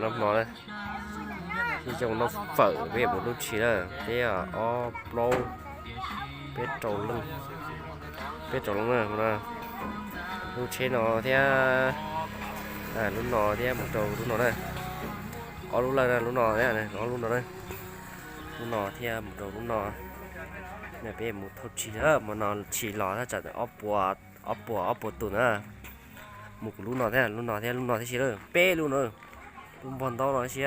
Noj hmo na, ib zoo noj fawm peb yuav mus lub tshis na, peb ob plaub, peb rau leej, peb rau leej na, lub tsheb no thiab, lub no thiab mus rau lub no na, ob lub lawm na, lub no thiab ob lub no na, lub no thiab mus rau lub no. Peb mus thauj tshis na, hmo no tshis los thaj tsam ob puas, ob puas ob puas tus na. Mus kuv lub no thiab, lub no thiab, lub no thiab si lawm, peb lub no. Lub npog ntaub no si.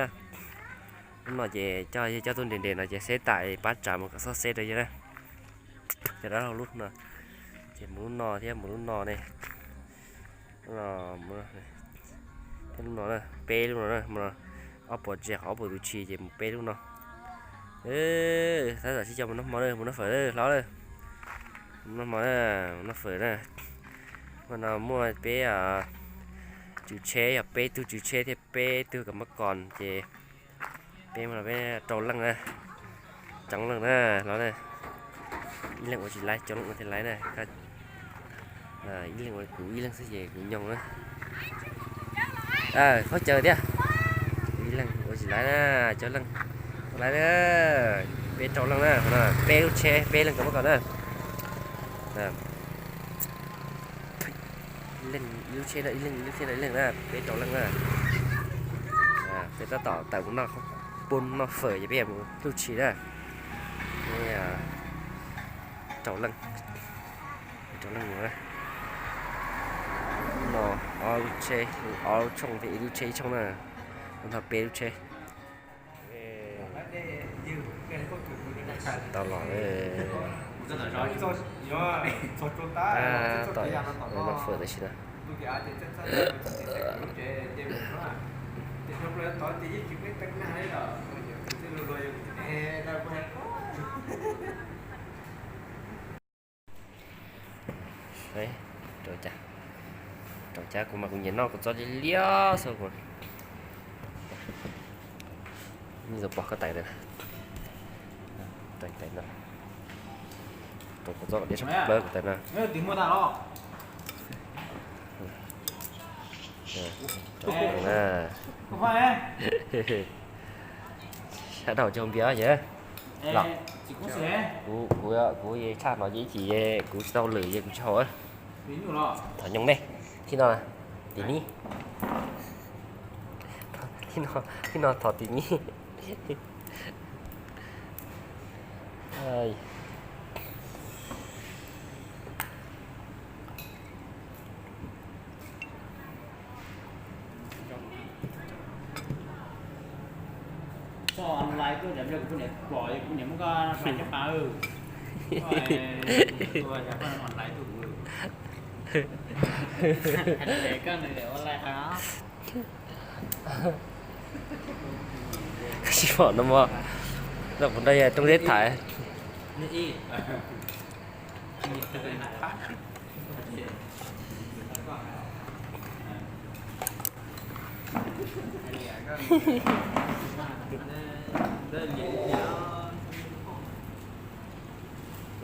Lub no ces coj yawg coj tuaj nres nres no ces xeb tas pab tsav mus kom xob xeb rau yawg na. Cov dab laug lub no ces mus lub no thiab mus lub no ne. Thiab lub no na, peb lub no na, ob puas tsiaj qhov ob puas tus tshis ces mus peb lub no. Tab tom sib coj mus noj hmo na, mus noj fawm na hlob na. Mus noj hmo na, mus noj fawm na. Hmo no muaj peb tswv tsheb, yog peb tug tswv tsheb thiab peb tug kam mab kos ces peb no peb rau leej na, coob leej na hlob na. Ib leeg ua tsis laib, coob leej ua thiaj laib na. Ib leeg ua kuv ib leeg xwb ces kuv nyoog na. Khaub caws thiab. Kuv ib leeg ua tsis laib na, coob leej ua laib na. Peb rau leej na, peb lub tsheb peb leeg kam mab kos na. Ib leeg ib lub tsheb na, ib leeg ib lub tsheb na, ib leeg na, peb rau leej na. Peb tab tom tawm mus noj, pub noj fawm ces peb mus lub tshis na. Rau leej, rau leej mus na. No ob lub tsheb, ob lub tshooj thiab ib lub tsheb ib tshooj na. Nrog peb lub tsheb. Tau los, tab tom noj fawm tam sim no. Rau cas, rau cas kuv mas kuv nyiam noj kuv txob liab liab xwb kuv. Nws pom koj tais, tais no, rau kuv txob liab sab plawg kuv tais no. Sab dhau cog npias ces los. Kuv, kuv, kuv tshaj no ces ib chim kuv tsis tau lwm ces kuv tsis haus. Thov nyooj nej, thib no, tim nib, thib no thov tim nib. Koj online tuaj, kuv niam pom kuv niam muab koj hlais caj pas. Koj online tuaj kuv. Koj online qab. Tsis pom no mog, no kuv nrog yawg Rooj Teb tham.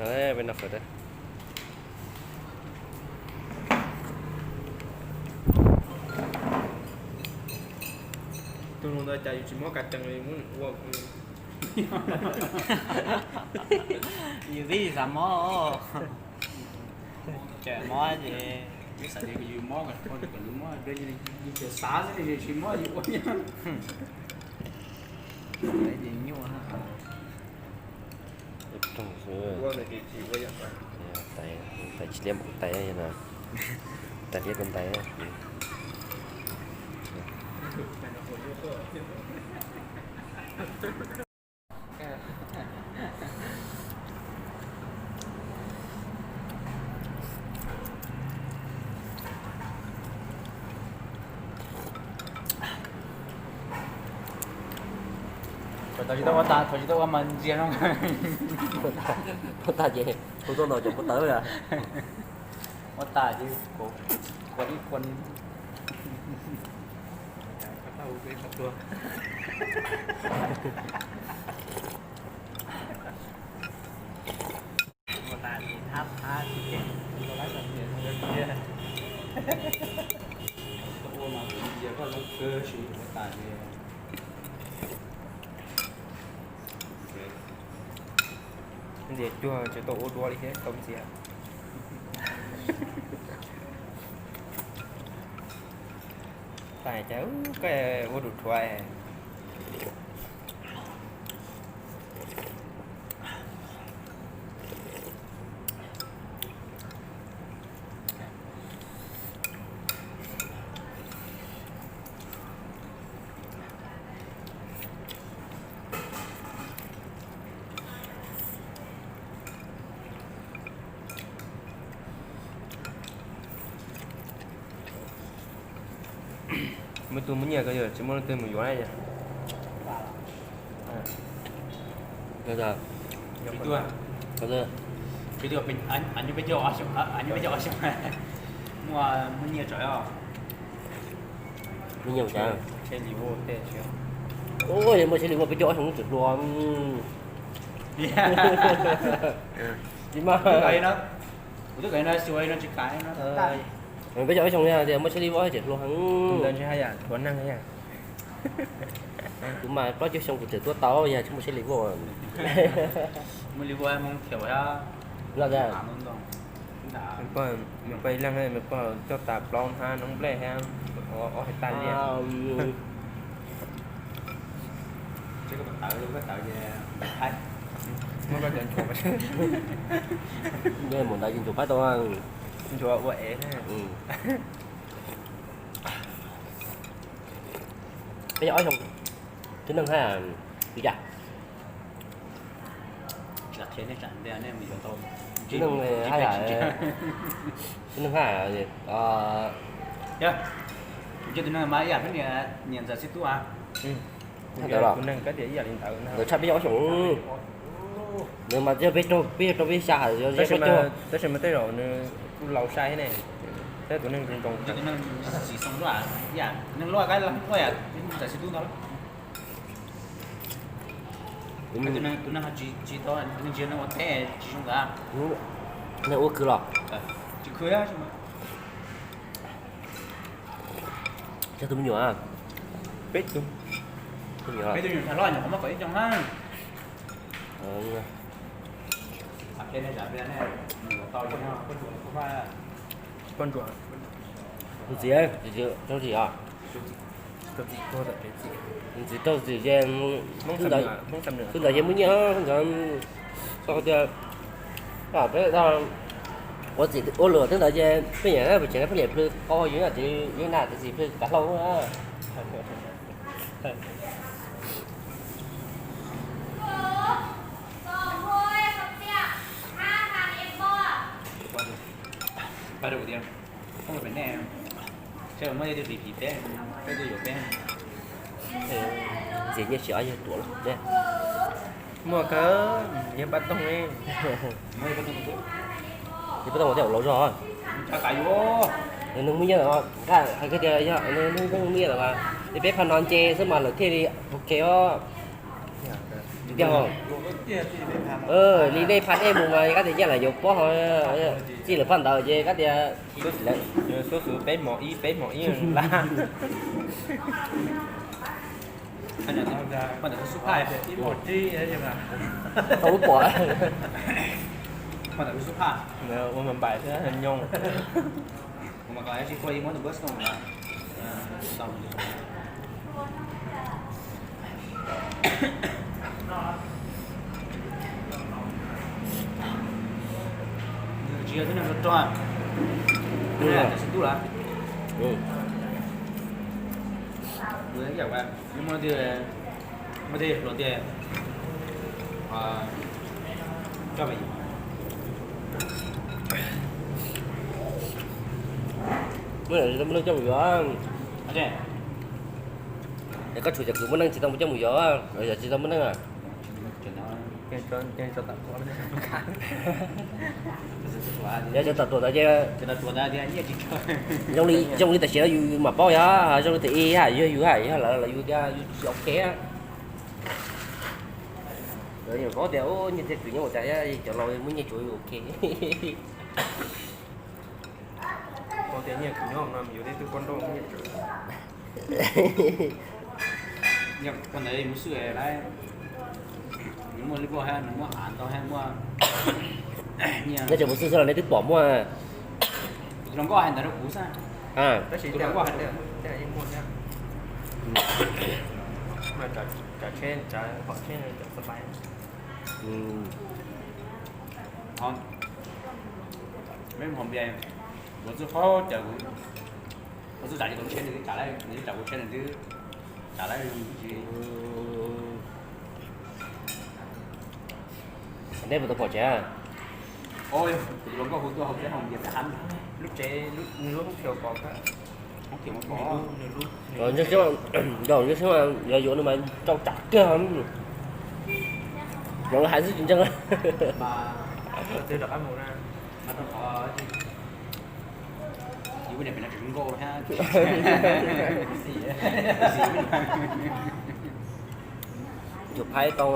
Peb noj fawm. Tus ntawd cas yus tsis muab kav cees li muab nws ua. Yus twb xav mob, tseem mob ces yus xav tias yus mob, yus xav xwb yus tsis mob yus ua. Nyuaj. Tais, tais tsis liab npaum tais no. Tais liab rau ntais. Thaum tsis tau ua tas, thaum tsis tau ua mas ntsia no. Ua tas ces hu tuaj ntaus cov pov tawb. Ua tas ces kuv ua ib kuan. Ua tas ces thab thab ces ua mas ntsia koj zoo kawg, ua tas ces Ntxias cuag tsis tau ua dua li thiab tau ntxias. Tais cas koj ua ruam rhuav. Muaj tus muaj nyiaj ko yog tsis muaj leej twg mus yuav na yog. Peb caug ob xyoo, muaj nyiaj tsawv os. Muaj nyiaj ua cas? Muaj tsheb li muaj peb caug ob xyoo tseem hluas. Tsis mas. Kuv twb kawm no xyuas no tsis kam no. Peb caug ob xyoo tias muaj tsheb li voj tseem hluas heev. Ntawd ntshe haj yam hluas neeg yom. Kuv mas plaub caug xyoo kuv tseem tuaj tau yog tsis muaj tsheb li voj. Muaj li voj hmoov thiab. Nws pog ib leeg nws pog coj tas plaub hnab noob nplej thiab ob hais tag liaj. Muab koj cov ntsuag, mus ntawd ces ntsuag pab tau. Ntsuag ua ev. Peb caug ob xyoo, tib neeg haj, li cas? Tib neeg haj, tib neeg haj, tus neeg mas ib yam peb niam ntxawm xib tub a. Ntawd los ntawd tshaj peb caug ob xyoo. Nws mas peb raug peb xya hawm. Tab sis mas tej zaum nws kuj laus sai thiab ne. Thiab tus neeg zoo zoo. Tus neeg loj, tus neeg loj ntawd, tus neeg ua teb tsis zoo ntawd. Neeg ua khwv los? Tsis khwv. Cog tus me nyuam. Peb tug. Peb tug nyuam ntxhais loj nyuam qhuav muaj kaum ib xyoos na. Poj ntsuam. Ntxiv, ntxiv raug txim os. Ntxiv raug txim ces, xwb ntawd ces muaj nyiaj, xwb ntawd tias, peb ua txim ua luam xwb ntawd ces peb nyiam peb tsev peb liam plhws qau yus na, yus na txiv plhws kav hlau. Ntxiv nyiaj tsis ob yawg tuam los ne. Muaj kawg, yawg Paj Toog ne. Yawg Paj Toog tias laus zog. Nws muaj nyiaj lawm, hais tias yog nws muaj nyiaj lawm mas, es peb pha no nce xwb mas lawv thiaj li ok os. Tiag, li nej pha nej mus mas kab tias nyiaj lawm yuav pob ho, txij lawv phaj ntawd ces kab tias xub xub peb hmos ib peb hmos ib lab. Tau lub pom. Ua ma npais xwb nyooj. Tsis yog tib neeg rog, tib neeg tub lawm. Muaj tej hluas tias coj me es koj tshua cov kwv muaj neej tsis tau mus coj mus yos, yog tsis tau muaj neej. Yog cov tam tuam ntawd ces zoo li, zoo li tam sim no yus mam paub yog zoo li tam ib yam yog yus hais yog lawv los yus tias yus tsis ok. Lawv nyuam qhuav tias nyiaj txiag kwv nyob ua cas cov laus muaj nyiaj tsuav yus ok. Tias nyiaj kwv nyob no yus tej tug poj nrauj nyiaj tsuav. Ua ntawd mus xwb lawm, nws muaj lub nkuaj hab, nws muab av ntau hab, muaj nyiaj. Nej tseem mus xwb xwb los nej twb pom muaj? Kuv tus hluas nkauj hais ntawd rau kuv xwb. Tab sis tus hluas nkauj hais rau kuv. Peb mus haus npias, kuv txuj qhov cawm kuv, kuv txuj tsam ces kuv tsheb nws twb tsam lawm, nws twb tsam kuv tsheb nws twb tsam lawm. Neb puas tau pom tsev? Kuv tus hluas nkauj hu tuaj haus npias peb hab. Lub tsev, lub hoob khiav pom, hoob khiav pom. Yog, yog yuav nws mas rau tsam kiag, mas lawv hais xwb tsis ntseeg. Tus phaib tau.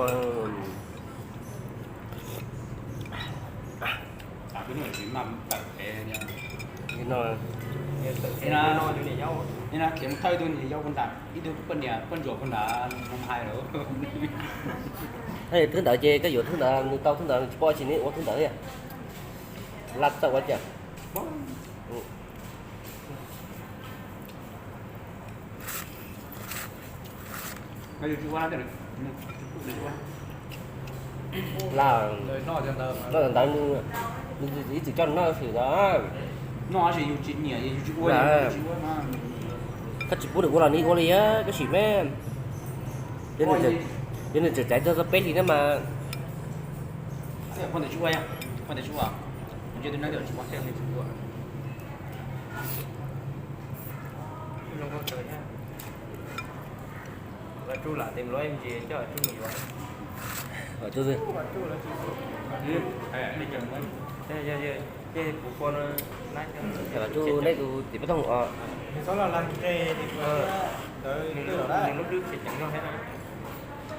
Khiav mus thawj tug niam yau puag nrad, ib tug poj niam poj ntsuam puag nrad no hais lawm. Thwb ntawd ces koj yuav thwb ntawd, nws tau thwb ntawd nws tsis pom tsis neb ua thwb ntawd. Laj txawj ua cas. Laj, noj ntawd nws ib txwm coj noj xwm ntawd. Noj tab sis yus tsis nyiam, yus tsis ua, koj tsis pub nws ua los nws ua li, koj sim me. Yog nws tseem txais txog peb hlis na mas. Tus, kuv pom no, tus tim peb toog os. Nws txhob lag ntse, nws lub hlwb tsis ceev no thiab.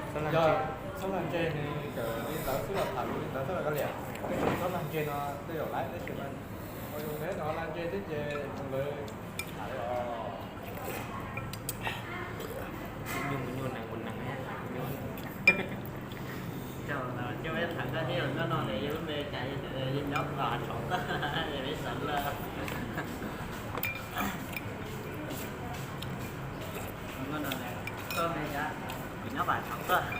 Txhob lag ntse, nws kawm li ntawd xwb los tham lus li ntawd xwb los koj liam. Txhob lag ntse no tej zaum laib tab sis mas ua yus neb no lag ntse thiab ces lawv tham li os. Nyuj, nyuj nees, nees, nyuj. Coj peb tham koj thiab, koj noj nws yog lub me cas, yog nyob los hav tshauv toj, peb xav lawm. Koj me cas, kuv nyob pem hav tshauv toj.